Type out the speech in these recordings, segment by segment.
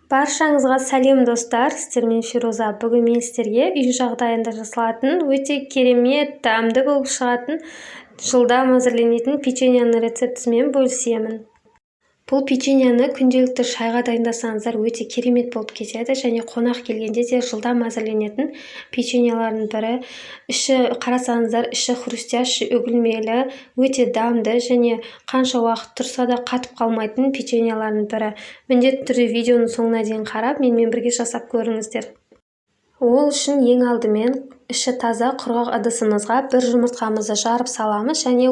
Баршаңызға сәлем, достар! Сіздермен Фируза. Бүгін мен сіздерге үй жағдайында жасалатын, өте керемет дәмді болып шығатын, жылдам әзірленетін печеньенің рецептісімен бөлісемін. Бұл печеньені күнделікті шайға дайындасаңыздар, өте керемет болып кетеді және қонақ келгенде де жылдам әзірленетін печеньелардың бірі. Іші қарасаңыздар, іші хрустящий, үгілмелі, өте дәмді және қанша уақыт тұрса да қатып қалмайтын печеньелардың бірі. Міндетті түрде видеоның соңына дейін қарап, менімен бірге жасап көріңіздер. Ол үшін ең алдымен іші таза құрғақ ыдысымызға бір жұмыртқамызды жарып саламыз және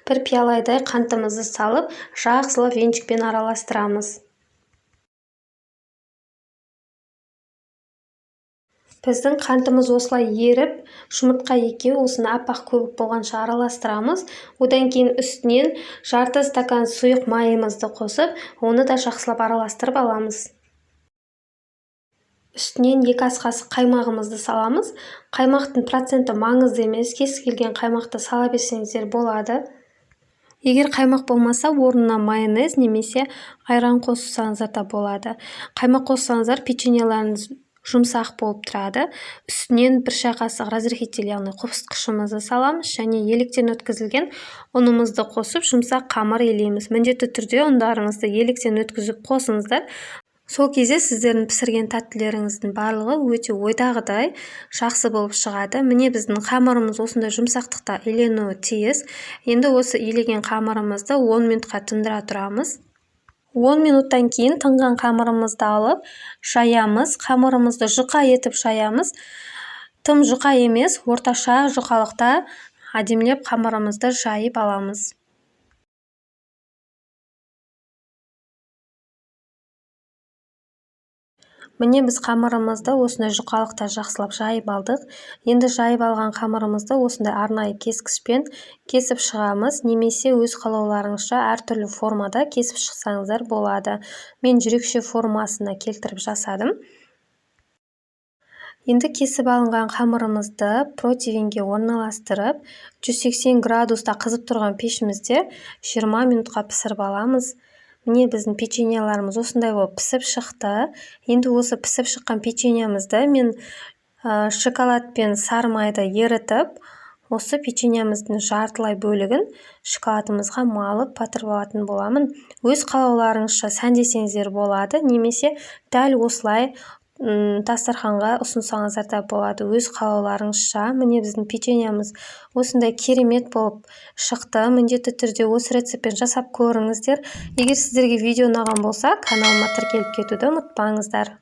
бір пиаладай қантымызды салып, жақсылап венчикпен араластырамыз. Біздің қантымыз осылай еріп, жұмыртқа екеуі осыны аппақ көбік болғанша араластырамыз. Одан кейін үстінен жарты стакан сұйық майымызды қосып, оны да жақсылап араластырып аламыз. Үстінен 2 ас қасық қаймағымызды саламыз. Қаймақтың проценті маңызды емес, кез келген қаймақты сала берсеңіздер болады. Егер қаймақ болмаса, орнына майонез немесе айран қоссаңыздар да болады. Қаймақ қоссаңыздар, печеньелеріңіз жұмсақ болып тұрады. Үстінен 1 шай қасық разрыхлитель, яғни қопсытқышымызды саламыз және електен өткізілген ұнымызды қосып, жұмсақ қамыр илейміз. Міндетті түрде ұндарыңызды електен өткізіп қосыңыздар. Сол кезде сіздердің пісірген тәттілеріңіздің барлығы өте ойдағыдай жақсы болып шығады. Міне, біздің қамырымыз осындай жұмсақтықта иленуі тиіс. Енді осы илеген қамырымызды 10 минутқа тындыра тұрамыз. 10 минуттан кейін тынған қамырымызды алып жаямыз. Қамырымызды жұқа етіп жаямыз. Тым жұқа емес, орташа жұқалықта әдемілеп қамырымызды жайып аламыз. Міне, біз қамырымызды осындай жұқалықта жақсылап жайып алдық. Енді жайып алған қамырымызды осындай арнайы кескішпен кесіп шығамыз, немесе өз қалауларыңызша әртүрлі формада кесіп шықсаңыздар болады. Мен жүрекше формасына келтіріп жасадым. Енді кесіп алынған қамырымызды противенге орналастырып, 180 градуста қызып тұрған пешімізде 20 минутқа пісіріп аламыз. Міне, біздің печеньелеріміз осындай болып пісіп шықты. Енді осы пісіп шыққан печеньемізді мен шоколад пен сары майды ерітіп, осы печеньеміздің жартылай бөлігін шоколадымызға малып батырып алатын боламын. Өз қалауларыңызша сәндесеңіздер болады, немесе дәл осылай дастарханға ұсынсаңыздар да болады, өз қалауларыңызша. Міне, біздің печеньеміз осындай керемет болып шықты. Міндетті түрде осы рецептпен жасап көріңіздер. Егер сіздерге видео ұнаған болса, каналыма тіркеліп кетуді ұмытпаңыздар.